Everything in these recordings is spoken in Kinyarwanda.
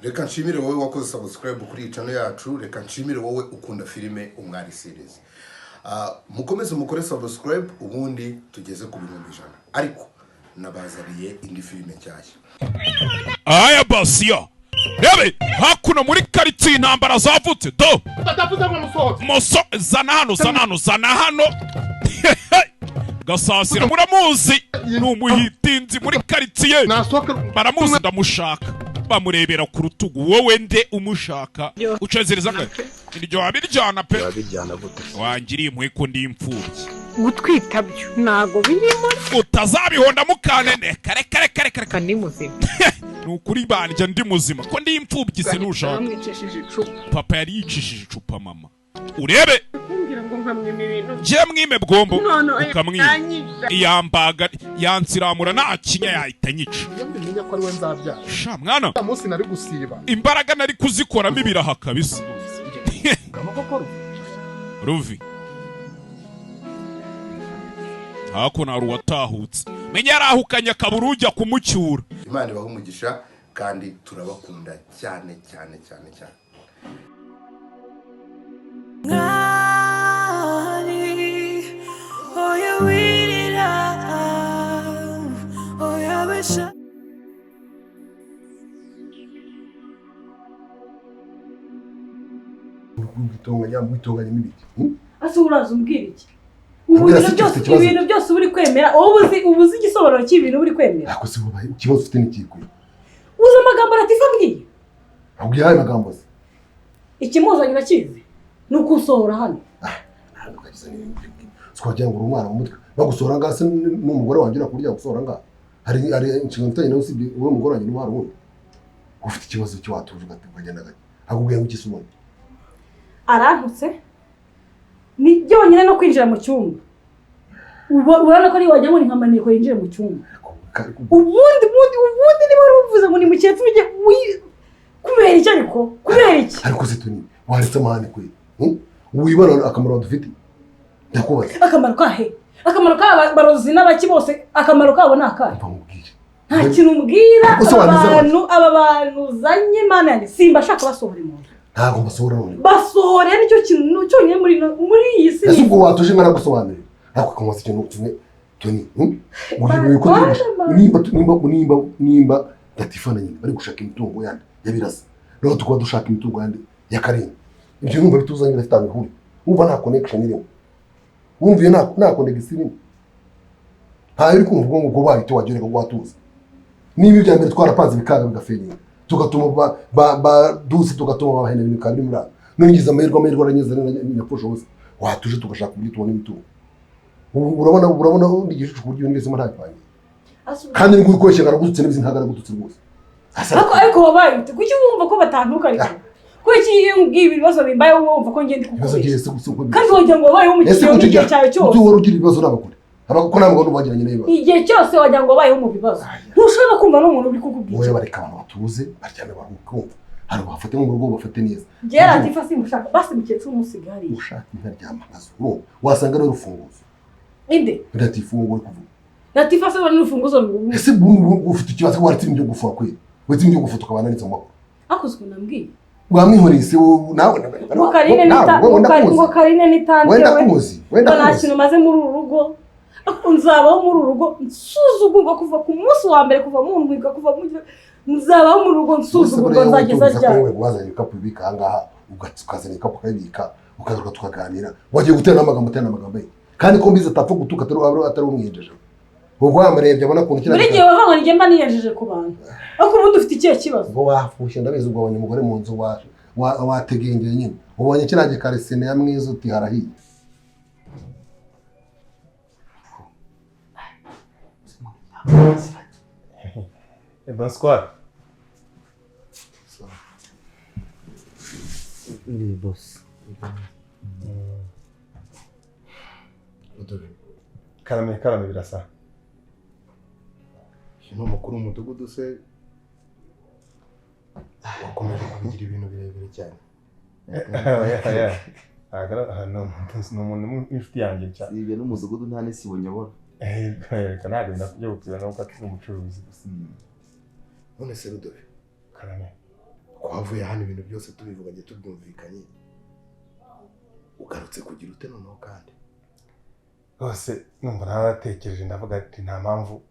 Reka nshimire wowe wakoze subscribe kuri iyi channel yacu, reka nshimire wowe ukunda filime Umwari series. Mukomeze mukore subscribe ubundi tugeze ku 100,000, ariko nabazaniye indi filime nshyashya. Aya basiya, rebe hakuno muri karitsiye intambara zavutse do. Batavuze ngo musohotse. Moso, zana hano, zana hano, zana hano. Gasasira muramuzi, ni umuhitinzi muri karitsiye. Nasohoka. Baramuzi, ndamushaka. Bamurebera ku rutugu. Wowe nde umushaka? Ucezereza ngahe iryo wabiryana pe. Wabijyana gute? Wangiriye impuhwe ko ndi imfubyi. Gutwita byo ntago birimo. Utazabihonda mukanene. Kare kare kare kare kare. Ni muzima. Ni ukuri banjye ndi muzima ko ndi imfubyi, sinushaka. Bamwicishije icupa. Papa yari yicishije icupa mama, urebe. Kumbwira ngo nkamwima ibintu. Njye mwime bwombo. None ukamwima. yanyica. Iyambaga yansiramura nta kinya, yahita nyica. Iyo mbimenya ko ari we nzabyara, sha mwana, uriya munsi nari gusiba. Imbaraga nari kuzikoramo ibiraha kabisa. Ruvi hakuno hari uwatahutse, menya yarahukanye akabura ujya kumucyura. Imana ibahe umugisha kandi turabakunda cyane cyane cyane cyane. Mwari, oya wirira, oya besha. Mwitonganya, mwitonganyamo ibiki? Ase uraza umbwira iki? Ubu Mbwira ibintu se byose ufite ikibazo? Ibintu byose uba uri kwemera, wowe uzi, uba uzi igisobanuro cy'ibintu uri kwemera? Ariko se wowe ikibazo ufite ni ikihe? Uzi amagambo Latifa ambwiye? Akubwiye ayahe magambo se? Ikimuzanye urakizi, ni ukunsohora hano. Ntabwo ukagize n'ibintu by'ubwenge. Twagira ngo uri umwana mu mutwe bagusohora ngaha se n'umugore wanjye urakurya gusohora ngaha? Hari inshingano mfitanye nawe usibye wowe mugore wanjye, niba hari uwundi ufite ikibazo cyo watuje ukagenda gake. Akubwiye ngo iki se ubundi? Arantutse, ni byonyine no kwinjira mu cyumba. Urabona ko ari wagira ngo ni nka maneko yinjiye mu cyumba. Ubundi niba wari uvuze ngo ni mukecuru ujye kubera iki? Ariko kubera iki? Ariko se tuni waretse amahane kwe? Wibona akamaro dufite, ndakubaza. Akamaro kahe? Akamaro k'aba barozi n'abaki bose, akamaro kabo ni akahe? Mva nkubwire. Nta kintu umbwira. Ariko se Aba wanize bantu, aba bantu uzanye, Mana yanjye, simba ashaka basohora mu nzu. Ntabwo mbasohora none. Basohore, nicyo kintu cyonyine muri iyi si. Ese ubwo watuje nkanagusobanurira? Ariko ukamubaza ikintu kimwe Tony, uribuye ko turi nimba Latifa na nyina bari gushaka imitungo yandi ya Birasa, naho tukaba dushaka imitungo yandi ya Karenga, ibyo numva bituzanye bidafite ahantu bihuriye. Wumva nta connection irimo, wumva iyo nta connection irimo, ntayo uri kumva. Ubwonko bwo wahita wagira ngo watuza. Niba ibya mbere twarapanze bikanga bigaferinga, tugatuma ba dusi, tugatuma bahena ibintu bikaba biri muri abo, none ngize amahirwe aranyuze nyapfusha ubusa, watuje tugashaka uburyo tubona imitungo. Ubu urabona undi igicucu ku buryo ibintu bizima ntabipangiye, kandi ni gukoresha ngaragutse n'ibizi ntagaragutse rwose. Ariko wabaye ute? Kuki wumva ko batantuka? Ariko kuki iyo umbwiye ibibazo bimbayeho wumva ko ngenda Ibibazo kukubeshya? byiza se gusa uko Kandi wagira ngo wabayeho mu Ese gihe kuki mu gihe cyawe cyose. Kuki uhora ugira ibibazo n'abagore? Ko nta mugabo wagiranye n'ibibazo. Igihe cyose wagira ngo wabayeho mu bibazo, ntushobora no kumva n'umuntu uri kukubwira. Wowe bareka abantu batuze baryame baruhuke, wumva hari bafate mu rugo bafate neza. Njyewe Latifa simushaka, basi mukecuru umusiga hariya. Ushaka inkaryama nkazo, urumva wasanga ari urufunguzo. Inde? Latifa uwo nguwo uri kuvuga. Latifa se ubona n'urufunguzo rw'ubu? Ese ubu ufite ikibazo ko waretse ibintu byo gufuha kweli? Waretse ibintu byo gufuha tukabana neza mu mahoro. Akoze ukuntu ambwiye. Wamwihoreye se wowe nawe? Ngo Karine ni ta- Nawe ngo Karine- ndakuzi. ngo Karine ni tante Wenda we. kuzi, wenda Ngo nta kuzi. kintu maze muri uru rugo. Nzabaho muri uru rugo nsuzugurwa kuva ku munsi wa mbere, kuva mu ndwiga, kuva mu nzabaho muri uru rugo nsuzugurwa nzageza ryari? Wazanye ibikapu bibika ahangaha, ukazana ibikapu ukabibika, ukagaruka tukaganira. Wagiye gutera n'amagambo, utera n'amagambo ye, kandi ko mbizi atapfa gutuka, atari umwijeje, ubwo wamurebye abona ukuntu Buri gihe bavuga ngo njye mba niyejeje ku bantu, ariko ubundi ufite ikihe kibazo? Ubwo wafushye ndabizi, ubwo wabonye umugore mu nzu wategengeye nyine, ubonye kiriya gikaresine ya mwiza uti harahiye. Bonsoir. Ni boss. Karame karame Birasa. Uyu ni umukuru w'umudugudu se wakomeje kubigira ibintu birebire cyane? Oya, oya. Ni umuntu w'inshuti yanjye cyane. Si ibyo n'umudugudu nta n'isibo nyobora. Reka ntabwo ndakujya gupira nuko atari umucuruzi gusa. None se Rudobe, Karame. Twavuye hano ibintu byose tubivuganye tubyumvikanye. Ugarutse kugira ute noneho kandi? Rwose numva naratekereje ndavuga ati nta mpamvu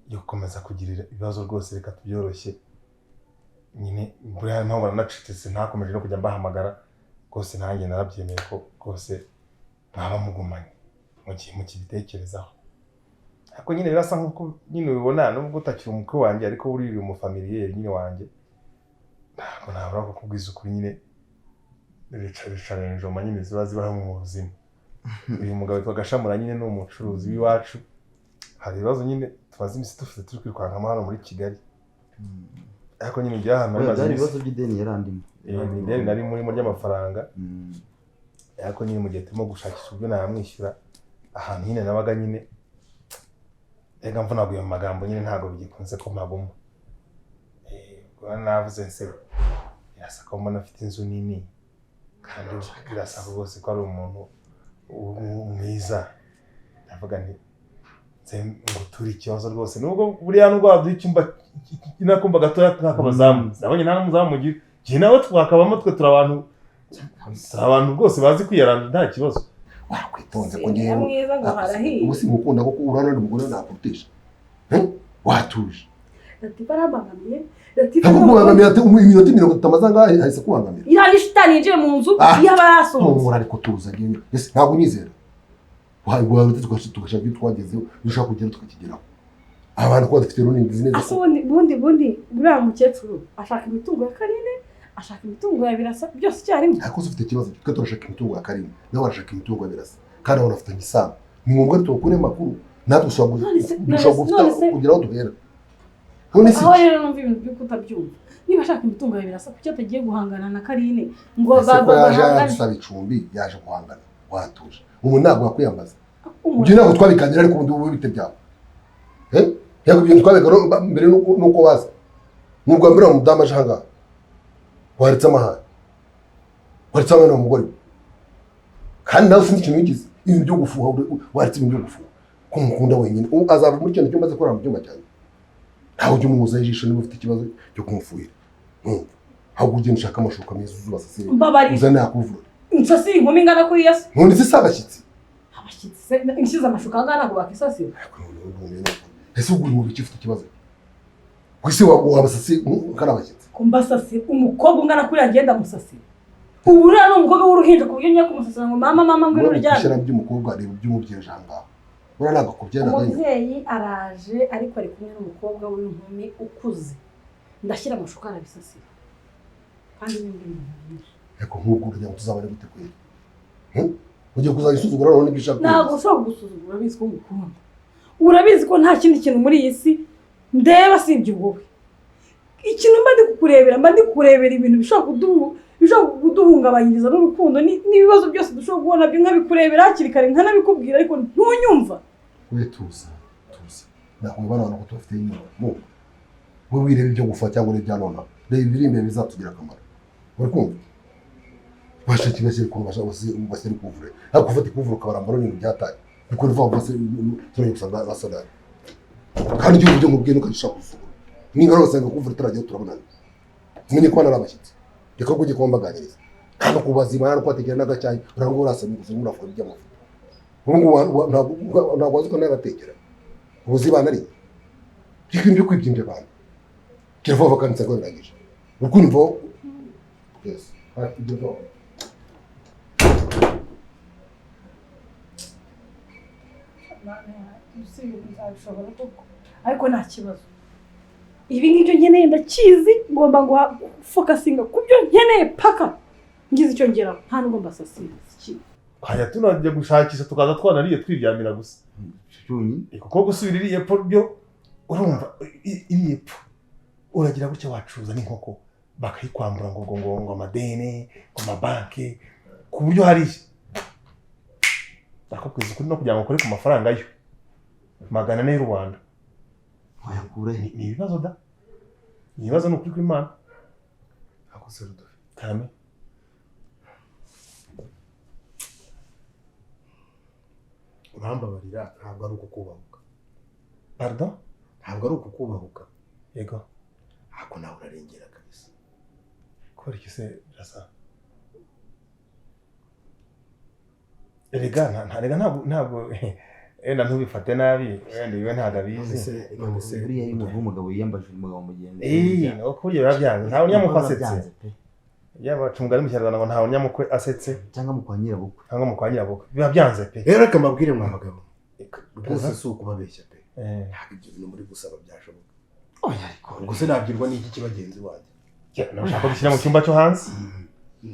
yo gukomeza kugira ibibazo rwose, reka tubyoroshye. Nyine buriya mpamvu nanacecetse ntakomeje no kujya mbahamagara rwose, nanjye narabyemeye ko rwose mwaba mugumanye mu gihe mukibitekerezaho. Ariko nyine birasa nk'uko nyine ubibona, nubwo utakiri umukwe wanjye ariko buriya uri umufamiliyeri nyine wanjye, ntabwo nabura kukubwiza ukuri nyine. Ricarenjoma nyine ziba zibaho mu buzima. Uyu mugabo witwa Gashamura nyine ni umucuruzi w'iwacu, hari ibibazo nyine tumaze iminsi dufite turi kwirukankamo hano muri Kigali. Ariko nyine ngira ahantu nari maze byari iminsi ibibazo by'ideni yarandimo. Ni ideni nari murimo ry'amafaranga, ariko nyine mu gihe turimo gushakisha uburyo nayamwishyura, ahantu nyine nabaga nyine reka mvunaguye mu magambo nyine ntabwo bigikunze ko mpaguma. Ubwo navuze nse birasa ko mbona afite inzu nini kandi birasa rwose ko ari umuntu mwiza. Ndavuga nti nze nguture ikibazo rwose, nubwo buriya nubwo waduha icyumba n'akumba gatoya nk'akabazamu, nabonye nta n'umuzamu ugira, njye nawe twakabamo twe turi abantu rwose bazi kwiyaranja nta kibazo. Wakwitonze ko ngewe mwiza ngo harahiye. Ubu sinkukunda kuko urabona ndi umugore nakurutisha. Watuje. Latifa arabangamiye. Latifa ntabwo kubangamiye ati iminota 30 amaze angahe ahise kubangamira. Iriya ni shitani yinjiye mu nzu yaba yasohotse. Humura ariko tuza ngewe. Ese ntabwo unyizera. Wawe tugashaka ibyo twagezeho, dushaka kugera tukakigeraho. Abantu ko badafite runini neza. Ase ubundi buriya mukecuru ashaka imitungo ya Karine, ashaka imitungo ya Birasa, byose icyarimwe. Ariko ufite ikibazo, twe turashaka imitungo ya Karine, nawe arashaka imitungo ya Birasa, kandi abantu bafitanye isano. Ni ngombwa tubakure amakuru, natwe dushobora kugira aho duhera. Aho rero numva ibintu by'uko utabyumva. Niba ashaka imitungo ya Birasa, kuki atagiye guhangana na Karine ngo yaje adusaba icumbi, yaje guhangana, watuje. Ubu ntabwo wakwiyambaza. Ibyo ntabwo twabiganira ariko ubundi ubu bite byawe. Yego ibyo twabiganira mbere nuko waza. Nubwo mbere umudamu aje ahangaha. Waretse amahane. Waretse amahane umugore. Kandi nawe sinzi ikintu wigize. Ibintu byo gufuha, waretse ibintu byo gufuha. Ko mukunda wenyine. Azava muri kino cyumba aze kurara mu cyumba cyanjye. Ntawe ujya umuhuza ijisho niba ufite ikibazo cyo kumufuhira. Ahubwo ugenda ushaka amashuka meza uzubasasire. Uzane yakuvura. Nsasire inkumi ingana kuriya se? None se si abashyitsi? Abashyitsi se nshyize amashuka angana ntabwo bakisasira. Ese ubwo uri mu biki ufite ikibazo? Kwisi wabasasi nkana abashyitsi. Kumbasasira umukobwa ungana kuriya ngenda musasira. Ubu uriya ni umukobwa w'uruhinja ku buryo ngiye kumusasira ngo mama mama ngwino uryame. Ishyira by'umukobwa reba iby'umubyeyi aje ahangaha. Uriya ntabwo akubyara na rimwe. Umubyeyi araje ariko ari kumwe n'umukobwa w'inkumi ukuze. Ndashyira amashuka arabisasira. Kandi n'ibindi bintu byinshi. Ariko nk'ubwo kugira ngo tuzabane gute kweli? Ugiye kuzayisuzugura none ibyo ushaka. Ntabwo ushobora kugusuzugura, urabizi ko ngukunda. Urabizi ko nta kindi kintu muri iyi si ndeba sibye wowe. Ikintu mba ndi kukurebera, mba ndi kukurebera ibintu bishobora kuduhungabanyiriza n'urukundo n'ibibazo byose dushobora guhura nabyo, nkabikurebera hakiri kare nkanabikubwira ariko ntunyumva. We tuza, tuza. Ntabwo bana ko tubafite inyuma. Wowe wireba ibyo gufa cyangwa urebe ibya nonaha. Reba ibiri imbere bizatugirira akamaro. Uri kumva? Bashaki bashyira ukuntu bashyira kuvure. Ariko ufata ikuvure ukabarambara n'ibintu byataye. Kuko riva bose turanye gusanga basadari. Kandi igihugu byo nkubwiye ntukabishaka gusuzugura. Ninga rwose ngo kuvure turagiye turabonana. Umenye ko hano ari abashyitsi. Reka ko ugiye kumbaganiriza. Nta kubazima nta kwategera n'agacyayi, urangwa urasamye gusa murafuha by'amavuta. Ubu ngubu ntabwo wazi ko nabatekera. Ubuzibana ari. Ibintu byo kwibyimbya abantu. Kirava vakansi ngo ndangije. Ukumva yes. Ibyo byo. Ariko nta kibazo. Ibi ngibyo nkeneye ndakizi, ngomba ngo focusinga ku byo nkeneye paka ngize icyo ngeraho, nta nubwo mbasasira. Twajya tunajya gushakisha tukaza twanariye twiryamira gusa. Kuko gusubira iri epfo byo urumva iri epfo uragira gutya wacuruza n'inkoko bakayikwambura ngo ngo ngo amadeni ngo amabanki ku buryo hari ndakubwiza ukuri no kugira ngo ukore ku mafaranga yo 400 y'u Rwanda wayakura he? Ni ibibazo da, ni ibibazo ni ukuri kw'Imana. Akoze Rudofi. Karame. Urambabarira ntabwo ari ukukubahuka. Pardon? Ntabwo ari ukukubahuka. Yego. Ako nawe urarengera kabisa. Kubera iki se birasa? Erega nta ntabwo enda ntubifate nabi, wenda iwe ntabwo abizi. Buriya iyo umuntu w'umugabo yiyambaje umugabo mugenzi we, uko burya biba byanze, ntawe unyamukwe asetse. Yaba baca umugani mu Kinyarwanda ngo ntawe unyamukwe asetse, cyangwa mu kwa nyirabukwe, cyangwa mu kwa nyirabukwe, biba byanze pe. Rero reka mbabwire mwa bagabo, rwose si ukubabeshya pe, ntabwo ibyo bintu muri gusaba byashoboka. Ubwo se nabwirwa n'iki kibagenzi wanjye? Nashaka gushyira mu cyumba cyo hanze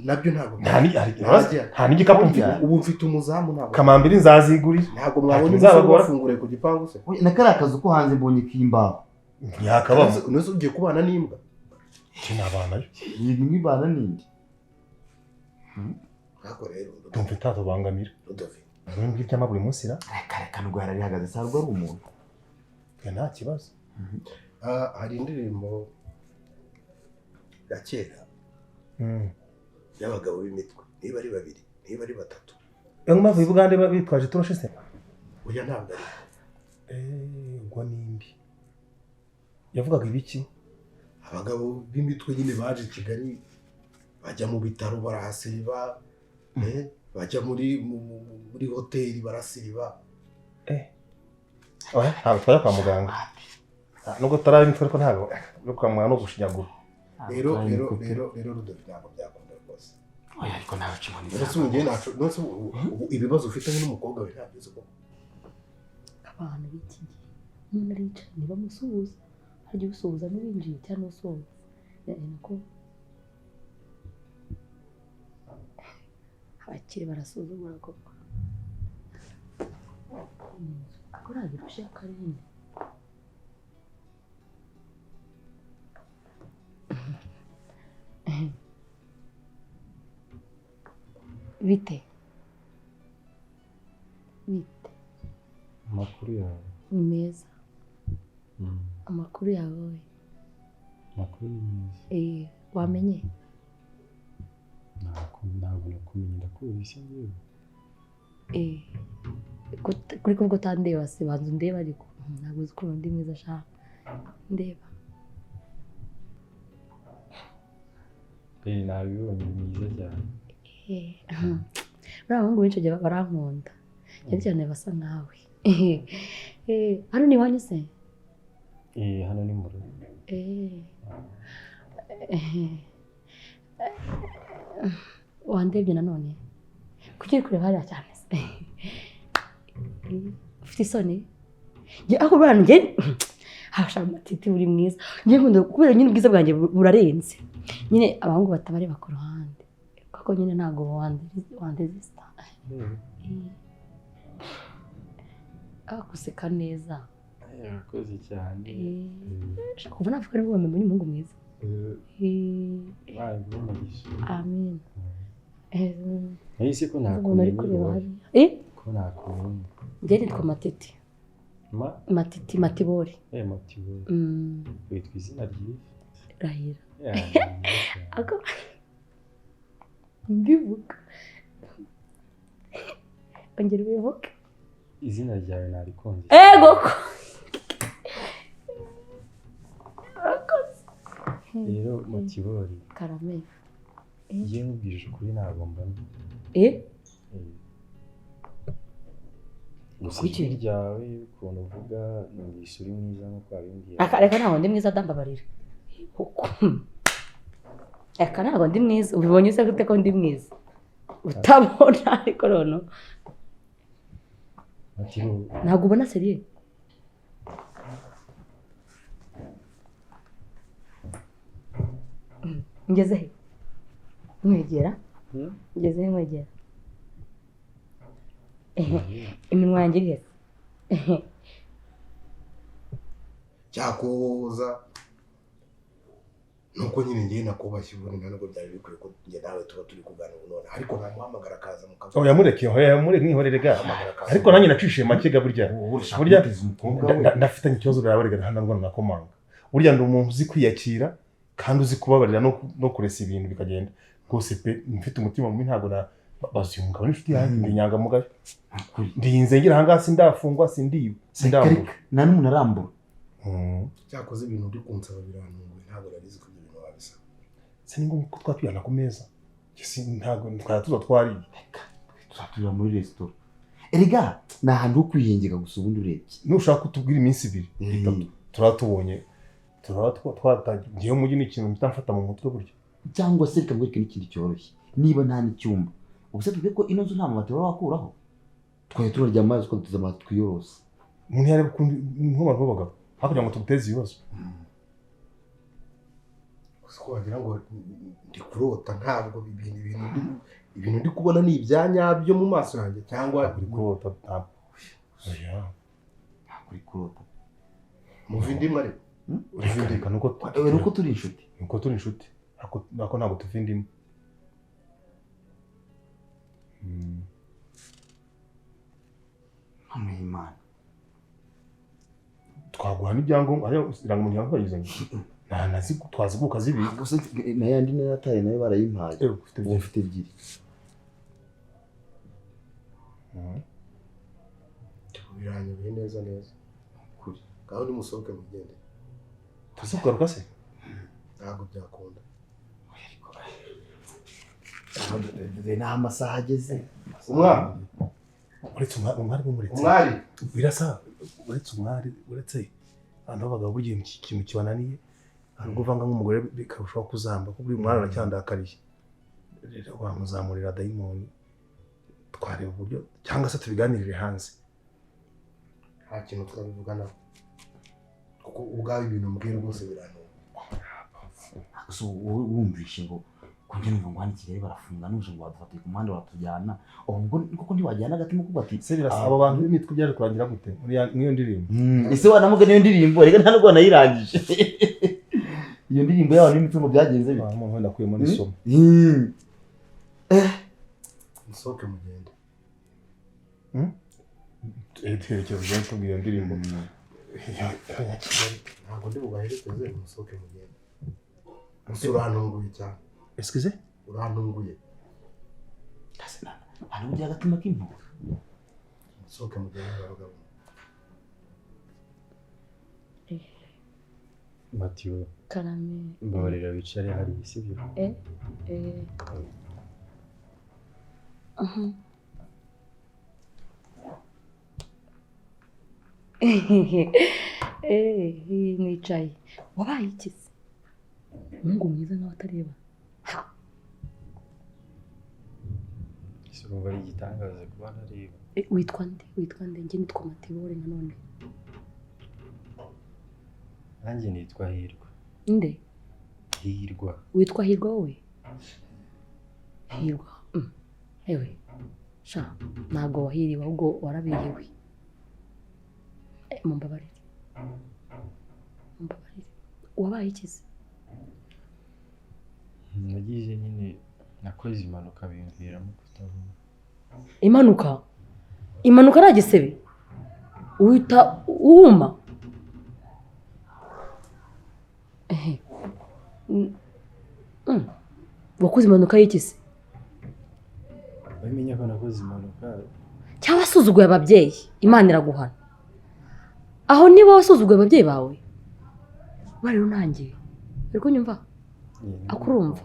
nabyo ntabwo nta n'igikapu mfite. Ubu mfite umuzamu, ntabwo kamambiri nzazigurira, ntabwo mwabonye umusore wafunguriye ku gipangu se? Na kariya kazu ko hanze mbonye k'imbaho ntiyakabamo. None se ugiye kubana n'imbwa? Iki ni abana yo iyi ibana n'indi. Ariko rero ndumva itatubangamira imbwa iryama buri munsi ra. Reka reka ndwara rihagaze sarwa ari umuntu nta kibazo. Hari indirimbo ya kera y'abagabo b'imitwe, niba ari babiri niba ari batatu. Iyo mpamvu i Bugande bitwaje itoroshi se? Oya ntabwo ari. Ubwo nimbi yavugaga ibiki? Abagabo b'imitwe nyine baje i Kigali bajya mu bitaro barahasiba, bajya muri hoteli barasiba. Oya ntabwo twajya kwa muganga, nubwo tutaraba imitwe ariko ntabwo no kwa muganga no gushinyagura. Rero rero rero rero Rudovi ntabwo byakunda rwose. Oya ariko nawe ucimana izamu. Ibibazo ufitanye n'umukobwa we ntabyo uzi koko. Abantu b'iki gihe umuntu aricaye ntibamusuhuza, harya usuhuza n'uwinjiye cyangwa usohotse nako abakire barasuzugura koko. Ako ntabirusha akarindi. Bite bite? Amakuru yawe ni meza. Amakuru yawe wowe? Amakuru ni meza. Wamenye? Ntabwo nakumenye, ndakuzi njyewe. Kuri kuvuga utandeba se, banza undeba ariko ntabwo uzi ukuntu ndi mwiza sha, ndeba. Nabibonye, ni mwiza cyane. Buriya abahungu benshi barankunda cyane cyane basa nkawe. Hano ni iwanyu se? Hano ni mu rugo. Wandebye nanone kuki uri kureba hariya cyane se? Ufite isoni? Aho buriya njye hasha Matiti uri mwiza, njye nkunda kubera nyine ubwiza bwanjye burarenze nyine, abahungu batabareba ku ruhande kuko nyine ntabwo wandezista. Guseka neza. Urakoze cyane. Kuva navuga nibwo wamenye umuhungu mwiza. Amen. Nahise ko nakumenye. Ko nakumenye. Njye nitwa Matiti. Matiti Matibori. Matibori. Witwa izina ryiza. Rahira. Ako mbivuga. Ongera ubivuge. Izina ryawe narikunze. Ego ko. Rero Matibori. Karame. Njye nkubwije ukuri ntabwo mbona. Gusa ijwi ryawe ukuntu uvuga numvise uri mwiza nk'uko wabimbwira. Reka ntabwo ndi mwiza ndambabarira. Reka ntabwo ndi mwiza, ubibonye use gute ko ndi mwiza? Utabona ariko noneho. Ntabwo ubona seriye? Ngeze he? Nkwegera? Ngeze he nkwegera? Iminwa yanjye iri he? Cyakoza nuko nyine ngiye nakubashye ubundi nta nubwo byari bikwiye ko njye nawe tuba turi kuganira none, ariko namuhamagara akaza mukavuga. Oya mureke, oya mureke mwihorere ga. Ariko nanjye nacishije make ga burya. Burya ndafitanye ikibazo nawe rega hano ngo nakomanga. Burya ndi umuntu uzi kwiyakira kandi uzi kubabarira no kuresa ibintu bikagenda. Rwose pe mfite umutima mubi ntabwo na bazi uyu mugabo n'inshuti yanjye ndi inyangamugayo. Ndinze ngira aha ngaha sindafungwa sindiba sindambura. Nta n'umuntu arambura. Cyakoze ibintu uri kunsaba birantunguye, ntabwo nari nzi ko ibyo bintu wabisaba. Se ni ngombwa ko twatwirana ku meza? Ntabwo twari tuza twariye. Tuzaturira muri resitora. Erega ni ahantu ho kwihengeka gusa ubundi urebye. Nushaka kutubwira iminsi 2, 3 turatubonye. Turabatwatangiye umujyi ni ikintu mpita mfata mu mutwe buryo. Cyangwa se reka ngwereke n'ikindi cyoroshye. Niba nta n'icyumba. Ubuse tubwiye ko ino nzu nta mabati wakuraho. Twari turarya amazi ko duteze amabati twiyorose. Umuntu yareba ukundi nk'abantu b'abagabo. Hakugira ngo tuguteze ibibazo. Ko wagira ngo ndi kurota, ntabwo ibintu ndi kubona ni ibyanyabyo mu maso yanjye cyangwa uri kurota. Ntabwo uri kurota. Muva indimu ariko reka nuko turi inshuti. Nuko turi inshuti ariko ntabwo tuva indimu. Hano Imana twaguha n'ibyangombwa irangamuntu yawe twayizanye. Twaziguka zibiri gusa nayandi narataye nayo barayimpaye. Ubu mfite 2. Biranyobeye neza neza. Kuri ngaho nimusohoke mugende. Tuzi kugaruka se? Ntabwo byakunda. Nta masaha ageze. Umwari uretse umwari bumuretse. Umwari birasa uretse umwari uretse abantu b'abagabo burya ikintu kibananiye hari uvanga nk'umugore bikarushaho kuzamba kuko uyu mwana aracyandakariye. Rero wamuzamurira dayimoni twareba uburyo cyangwa se tubiganirire hanze. Nta kintu twabivuganaho kuko ubwawe ibintu mbwira rwose birantunga. So wowe wumvishe ngo kunjye numva ngo hano i Kigali barafunga nuje ngo badufatiye ku muhanda baratujyana, ubwo koko ntiwajyana agatima kuko ati se birasa abo bantu b'imitwe byaje kurangira gute muri iyo ndirimbo? Ese wanamuga niyo ndirimbo reka nta nubwo wanayirangije. Iyo ndirimbo y'abantu b'imitwe ngo byagenze bite? Umuntu wenda akuyemo n'isomo. Musohoke mugende. Twerekeza ugende tubwira iyo ndirimbo y'Abanyakigali. Ntabwo ndi bubaherekeze, musohoke mugende. Gusa urantunguye cyane. Excuse? Urantunguye. Hari uburyo agatima k'impuhwe. Musohoke mugende abagabo. Matiyo. Karame. Mbabarira wicare hariya sibyo? Nicaye. Wabaye iki se? Umuhungu mwiza nkawe atareba. Ese urumva ari igitangaza kuba ntareba? Witwa nde? Witwa nde? Njye nitwa Matibore nanone. Nanjye nitwa Hirwa. Nde? Hirwa. Witwa Hirwa wowe? Hirwa. Ewe. Sha, ntago wahiriwe ahubwo warabiriwe. Mumbabarire. Mumbabarire. Wabaye iki se? Nagize nyine nakoze impanuka bimviramo kutabona. Impanuka? Impanuka ari igisebe? Uhita uhuma? Wakoze impanuka y'iki se? Wamenya ko nakoze impanuka cyangwa wasuzuguye ababyeyi, Imana iraguhana. Aho niba wasuzuguye ababyeyi bawe, bari runangiye. Uri kunyumva? Akurumva.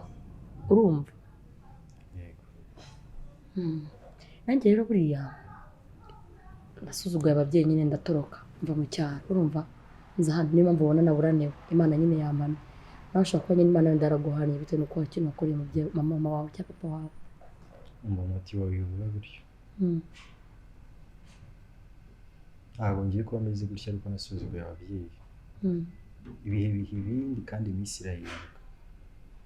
Urumva. Yego. Nanjye rero buriya nasuzuguye ababyeyi nyine ndatoroka mva mu cyaro, urumva? Nza hano niyo mpamvu ubona naburaniwe. Imana nyine yamana. Nawe ushobora kuba nyine Imana wenda yaraguhannye bitewe n'uko wakintu wakoreye umubyeyi mama wawe cyangwa papa wawe. Umuti wawe bivuga gutyo. Ntabwo ngiye kuba meze gutya ariko nasuzuguye ababyeyi. Ibihe biha ibindi kandi iminsi irahinduka.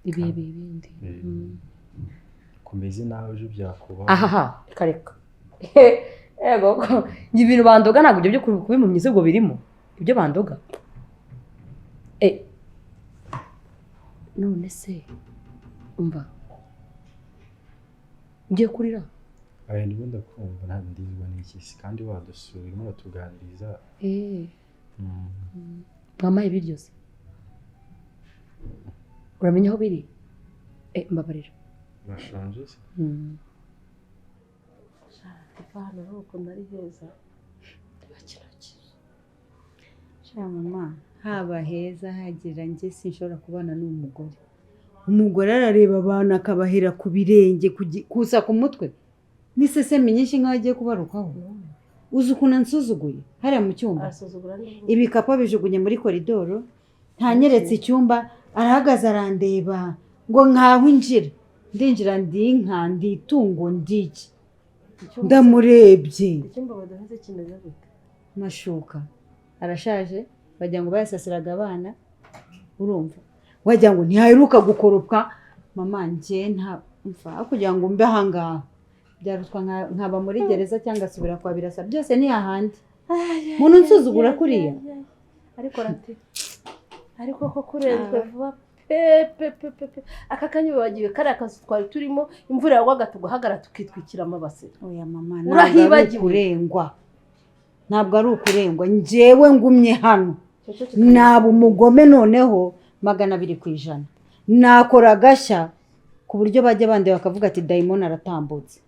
Ibihe biha ibindi. Kumeze nawe ejo byakubaho. Ahaha, reka reka. Ego, ibintu bandoga ntabwo ibyo byo kuba impumyi ubwo birimo. Ibyo bandoga. None se umva ngiye kurira. Aya ndimo ndakumva nta ndizwa n'iki kandi wadusura urimo uratuganiriza. Mwamaye ibiryo se? Uramenya aho biri? Mbabarira. Urashonje se? Hano rero ukuntu ari heza. Sha mama, haba heza hagira njye sinshobora kubana n'umugore. Umugore arareba abantu akabahera ku birenge kusa ku mutwe n'isesemi nyinshi nk'aho agiye kubarukaho. Uzi ukuntu ansuzuguye hariya mu cyumba, ibikapu abijugunye muri koridoro, ntanyeretse icyumba, arahagaze arandeba ngo nkaho injira. Ndinjira ndi inka, ndi itungo, ndi iki? Ndamurebye. Icyumba badahuze kimeze gute? Amashuka arashaje, wagira ngo bayasasiraga abana, urumva wagira ngo ntihaheruka gukoropwa. Mama njye nta mfa kugira ngo mbe ahangaha, byarutwa nkaba muri gereza cyangwa asubira kwa Birasa, byose ni hahandi. Muntu unsuzugura kuriya. Ariko rati ariko ko kurenzwe vuba pe pe pe pe. Aka kanya bagiye kariya kazu twari turimo, imvura yagwaga tugahagarara tukitwikira amabase. Oya mama, ntabwo ari ukurengwa, ntabwo ari ukurengwa. Njyewe ngumye hano naba umugome noneho 200%. Nakora agashya ku buryo bajya bandi bakavuga ati dayimoni aratambutse.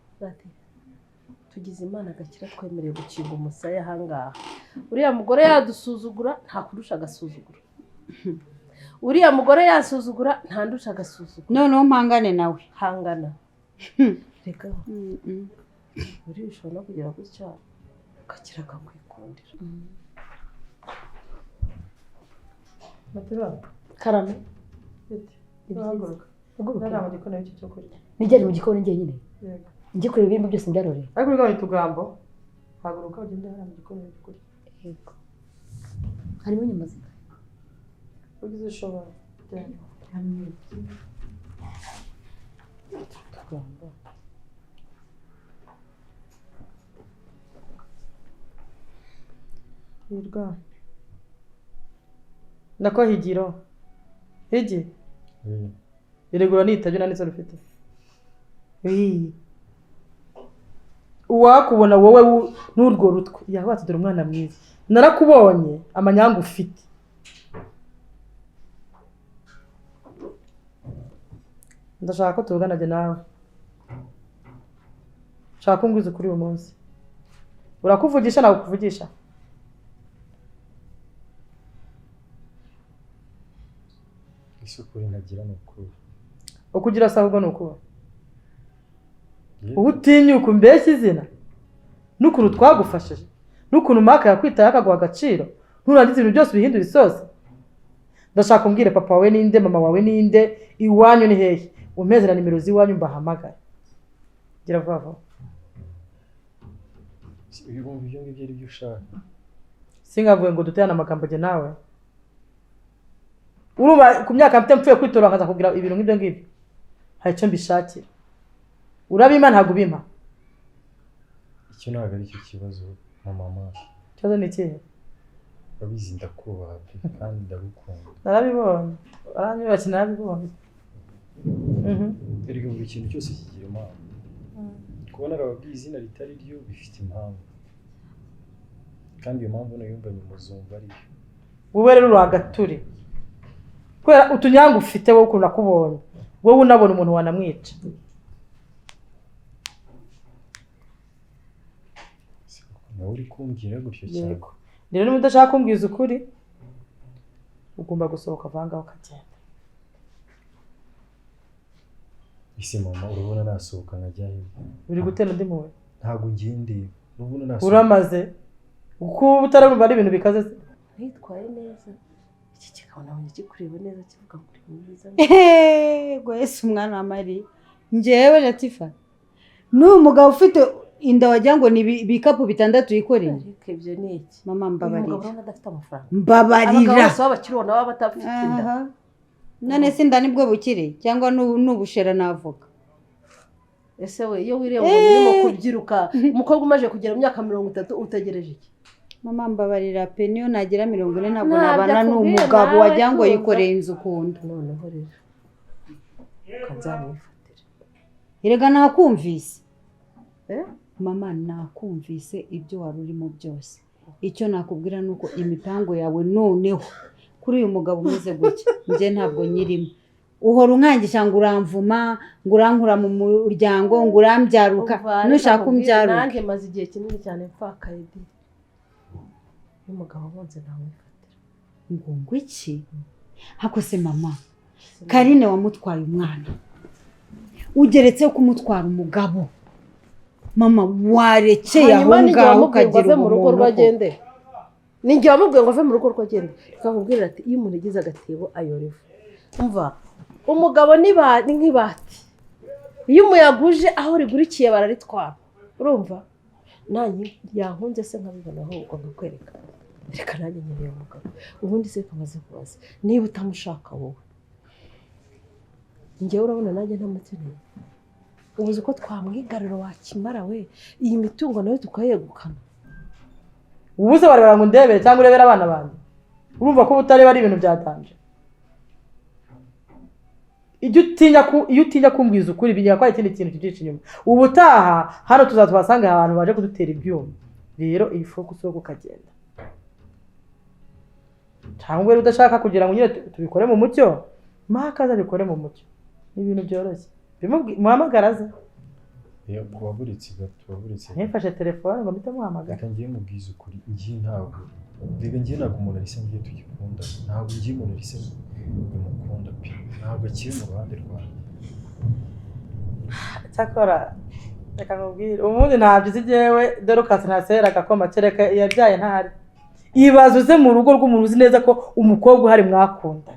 Tugize Imana agakira twemerewe gukinga umusaya ahangaha. Uriya mugore yadusuzugura nta kurusha agasuzugura. Uriya mugore yasuzugura nta ndusha agasuzugura. Noneho mpangane nawe. Hangana. Reka uri ushobora no kugera gutya ugakira akakwikundira. Karame. Haguruka. Nari mu gikoni w'icyo cyo kurya. Nijyane mu gikoni njyenyine. Njye kureba ibirimo byose ndarore. Ariko ugabanya utugambo. Haguruka ugende hariya mu gikoni w'icyo kurya. Yego. Harimo inyama zingahe? Ugize ushobora. Genda. Utugambo. Hirwa. Nako Higiro. Higi. Iregura nitabye nta n'isoni ufite. Uwakubona wowe n'urwo rutwe yabatse dore umwana mwiza. Narakubonye amanyanga ufite. Ndashaka ko tuvugana jye nawe. Nshaka ko ungwiza kuri uyu munsi. Urakuvugisha nakuvugisha. Isukuri ntagira ni ukuri. Ukugira se ahubwo ni ukuba. Ubutinyuka umbeshya izina n'ukuntu twagufashije n'ukuntu Maka yakwitaye akaguha agaciro, nturangiza ibintu byose ubihindura isosi. Ndashaka umbwire papa wawe ninde, mama wawe ninde, iwanyu ni hehe, umpeze na nimero z'iwanyu mbahamagare. Gira vuba vuba. Ibihumbi ibyo ngibyo ari byo ushaka. Singavuye ngo duterane amagambo jye nawe. Urumva ku myaka mfite mpfuye kwitora nkaza kugira ibintu nk'ibyo ngibyo. Hari icyo mbishakira. Urabimpa ntabwo ubimpa. Icyo ntabwo ari cyo kibazo na mama. Ikibazo ni ikihe? Urabizi ndakubaha pe kandi ndagukunda. Narabibonye. Aranyubashye narabibonye. Erega buri kintu cyose kigira impamvu. Kuba narababwiye izina ritari ryo bifite impamvu. Kandi iyo mpamvu nayumva nyuma uzumva ariyo. Wowe rero uri agaturi. Kubera utunyanga ufite wowe ukuntu nakubonye. Wowe unabona umuntu wanamwica. Nawe uri kumbwira gutyo cyane. Rero niba udashaka kumbwiza ukuri ugomba gusohoka vanga ukagenda. Ese mama urabona nasohoka nkajya he? Uri gutera undi muwe? Ntabwo ngendeye. Urabona nasohoka. Uramaze. Uko utarumva ari ibintu bikaze se. Nitwaye neza. Iki kikabona abonye kikureba neza kivuga ngo uri mwiza. Yego Yesu umwana wa Mariya. Njyewe Latifa. N'uyu mugabo ufite inda wagira ngo ni ibikapu bitandatu yikoreye. Ariko ibyo ni iki? Mama mbabarira. Uyu mugabo urabona adafite amafaranga. Mbabarira. Abagabo bose b'abakire ubona baba badafite inda. None se inda nibwo bukire cyangwa n'ubushera navuga. Ese we iyo wireba umuntu urimo kubyiruka, umukobwa umaze kugera mu myaka 30 utegereje iki? Mama mbabarira pe niyo nagira 40 ntabwo nabana n'umugabo wagira ngo yikoreye inzu kunda. Noneho rero kanzamwifatira. Erega nakumvise. Mama nakumvise ibyo wari urimo byose. Icyo nakubwira nuko imipango yawe noneho kuri uyu mugabo umeze gutya njye ntabwo nyirimo. Uhora unkangisha ngo uramvuma, ngo urankura mu muryango, ngo urambyaruka, nushaka umbyaruka. Nanjye maze igihe kinini cyane mfakaye di. Uyu mugabo bonze ntamwifatira. Ngo ngwiki? Hako se mama, Karine wamutwaye umwana, ugeretse kumutwara umugabo. Mama warekeye aho ngaho ukagira ave mu rugo rwagende. Ninjye wamubwiye ngo ave mu rugo rwagende. Reka ati iyo umuntu agize agatebo ayora ivu. Umva umugabo ni nk'ibati, iyo umuyaga uje aho rigurikiye bararitwara. Urumva nanjye yankunze se nkabibona ahubwo nkakwereka. Reka nanjye nkeneye umugabo. Ubundi se kamaze kubaza niba utamushaka wowe, njyewe urabona nanjye ntamukeneye. Ubuze uko twamwigarura wakimara we, iyi mitungo nayo tukayegukana. Ubuze barebera ngo ndebere cyangwa urebere abana banjye. Urumva ko utareba ari ibintu byatanje. Iyo utinya kumbwiza ukuri bigira ko ari ikindi kintu kibyica inyuma. Ubutaha hano tuzatwasanga abantu baje kudutera ibyuma. Rero iyi focus yo kukagenda. Cyangwa rero udashaka kugira ngo nyine tubikore mu mucyo, maka azabikore mu mucyo. Ni ibintu byoroshye. Muhamagara ze. Waburitse gato, waburitse. Ntifashe telefone ngo mpite muhamagara. Reka ngiye mubwiza ukuri, ngiye ntabwo. Reka ngiye ntabwo umuntu arisa ngiye tugikunda. Ntabwo ngiye umuntu arisa nimukunda pe. Ntabwo akiri mu ruhande rwanjye. Cyakora reka nkubwire, ubundi ntabyo uzi jyewe, dore ukase ntasera agakoma kereka yabyaye ntahari. Ibaze uze mu rugo rw'umuntu uzi neza ko umukobwa uhari mwakunda.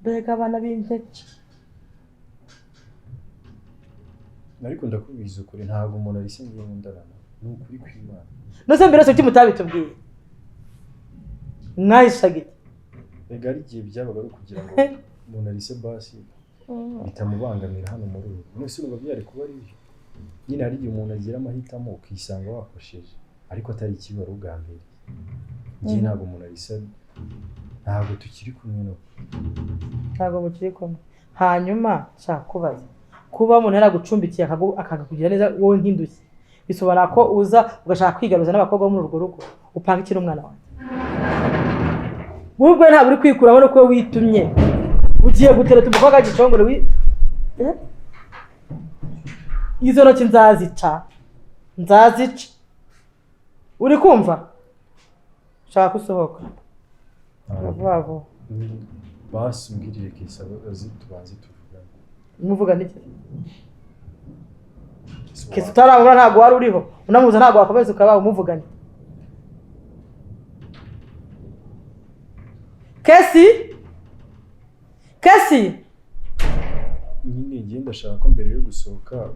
Mbega abana b'impeke. Ariko ndakubwiza ukuri ntabwo umuntu arisa ngiye nkundana. Ni ukuri kw'Imana. Nose mbere se kuki mutabitubwiye? Mwahishaga iki? Rega ari igihe byabaga ari ukugira ngo umuntu arise basi bitamubangamira hano muri uru. None se urumva byari kuba ari byo? Nyine hari igihe umuntu agira amahitamo ukisanga wakosheje ariko atari ikibi wari ugambiriye. Njye ntabwo umuntu arisa, ntabwo tukiri kumwe no. Ntabwo mukiri kumwe. Hanyuma nshaka kubaza, kuba umuntu yaragucumbikiye akakugira neza wowe nk'indushyi, bisobanura ko uza ugashaka kwigaruza n'abakobwa bo muri urwo rugo, upanga iki n'umwana wawe? Wowe ubwawe ntabwo uri kwikuraho no kuba witumye, ugiye gutereta umukobwa w'igishongore. Izo ntoki nzazica, nzazica. Uri kumva? Shaka usohoka vuba vuba. Basi umbwirire Kesa azi tubanze tuvugane. Muvugane iki? Kesa utarabura ntabwo wari uriho, unamuza ntabwo wakomeza ukaba umuvugane. Kesi? Kesi? Nyine ngiye ndashaka ko mbere yo gusohoka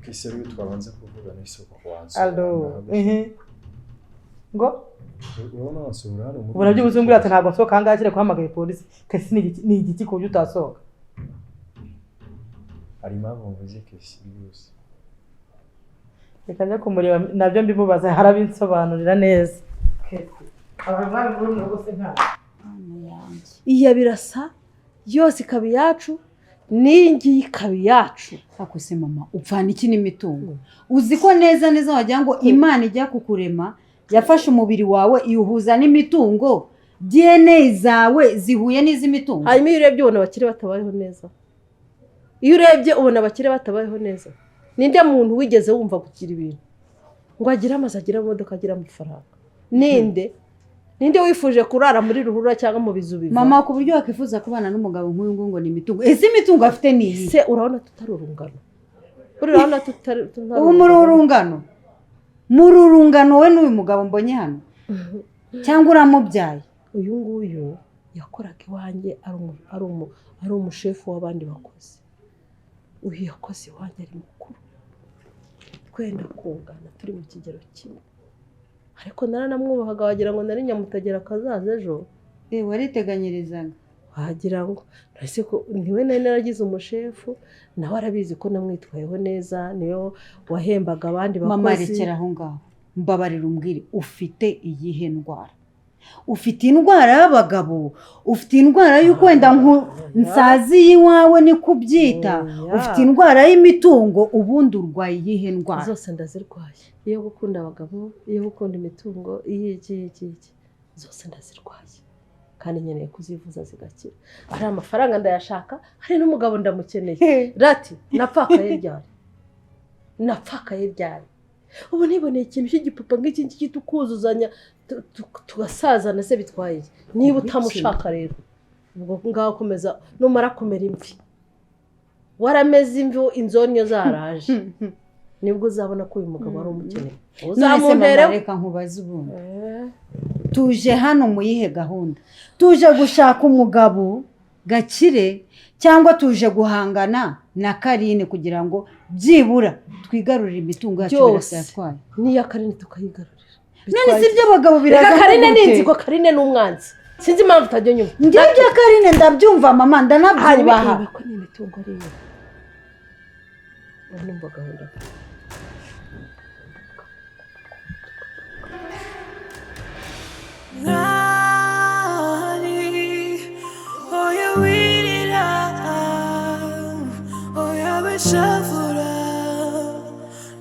Kesi ariwe twabanza kuvugana isoko wanze. Allo. Ngo? Urabona wasohora hano muri. Ubona byubuze umbwira ati ntabwo nsohoka ahangaha kereka uhamagaye polisi. Kesi ni igiki ku buryo utasohoka? Hari impamvu mvuze Kesi rwose. Reka njye kumureba nabyo mbimubaza harabinsobanurira neza. Kesi. Abantu muri mu rugo se nka. Iya birasa yose ikaba iyacu n'ingi ikaba iyacu. Ako se mama upfana iki n'imitungo? Uzi ko neza neza wagira ngo Imana ijya kukurema yafashe umubiri wawe iwuhuza n'imitungo, DNA zawe zihuye n'iz'imitungo. Hanyuma iyo urebye ubona abakire batabayeho neza. Iyo urebye ubona abakire batabayeho neza. Ninde muntu wigeze wumva kugira ibintu ngo agire amazu, agire amamodoka, agire amafaranga? Ninde? Ninde wifuje kurara muri ruhurura cyangwa mu bizu biva? Mama ku buryo wakwifuza kubana n'umugabo nk'uyu ngo ni imitungo. Ese imitungo afite ni iyi? Se urabona tutari urungano. Urabona tutari ubu muri urungano. Muri urungano we n'uyu mugabo mbonye hano. Cyangwa uramubyaye? Uyu nguyu yakoraga iwanjye ari umushefu w'abandi bakozi. Uyu yakoze iwanjye ari mukuru. Twenda kungana turi mu kigero kimwe. Ariko naranamwubahaga wagira ngo nari nyamutagera akazaza ejo. Wariteganyirizaga. Wagira ngo ese ko niwe nari naragize umushefu, nawe arabizi ko namwitwayeho neza, niyo wahembaga abandi bakozi. Mama rekera aho ngaho. Mbabarira umbwire ufite iyihe ndwara? Ufite indwara y'abagabo, ufite indwara y'uko wenda nsazi iwawe ni kubyita, ufite indwara y'imitungo, ubundi urwaye iyihe ndwara? Zose ndazirwaye. Iyo gukunda abagabo, iyo gukunda imitungo, iyo iki iki iki, zose ndazirwaye. Kandi nkeneye kuzivuza zigakira. Hari amafaranga ndayashaka, hari n'umugabo ndamukeneye. Rati napfakaye ryari? Napfakaye ryari? Ubu niboneye ikintu cy'igipupa nk'iki ngiki tukuzuzanya tugasazana se bitwaye iki? Niba utamushaka rero Ubwo ngaho komeza, numara kumera imvi, warameze imvi, inzonyo zaraje, nibwo uzabona ko uyu mugabo ari umukene. None se mama, Uzamuntereho. reka nkubaze ubundi, tuje hano mu yihe gahunda? Tuje gushaka umugabo Gakire, cyangwa tuje guhangana na Karine kugira ngo byibura twigarurire imitungo yacu Byose. Birasa yatwaye? N'iya Karine tukayigarurira. None si ibyo abagabo biraza Reka, Karine ni gute? inzigo, Karine ni umwanzi, sinzi impamvu utajya nyuma. Njye ibya Karine ndabyumva mama, ndanabyubaha. Hanyuma ko ni imitungo ari iyo. Numva gahunda. Mwari, oya wirira, oya wishavura,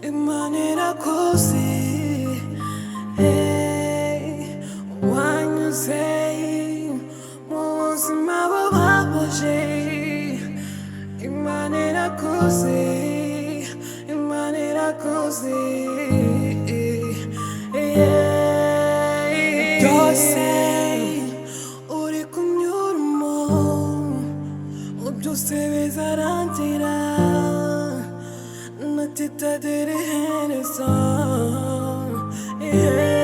Imana irakuzi. Hey, wanyuze mu buzima bubabaje, Imana irakuzi, Imana irakuzi. Yeah. Byose uri kunyuramo byose bizarangira, natitagera iherezo. Yeah.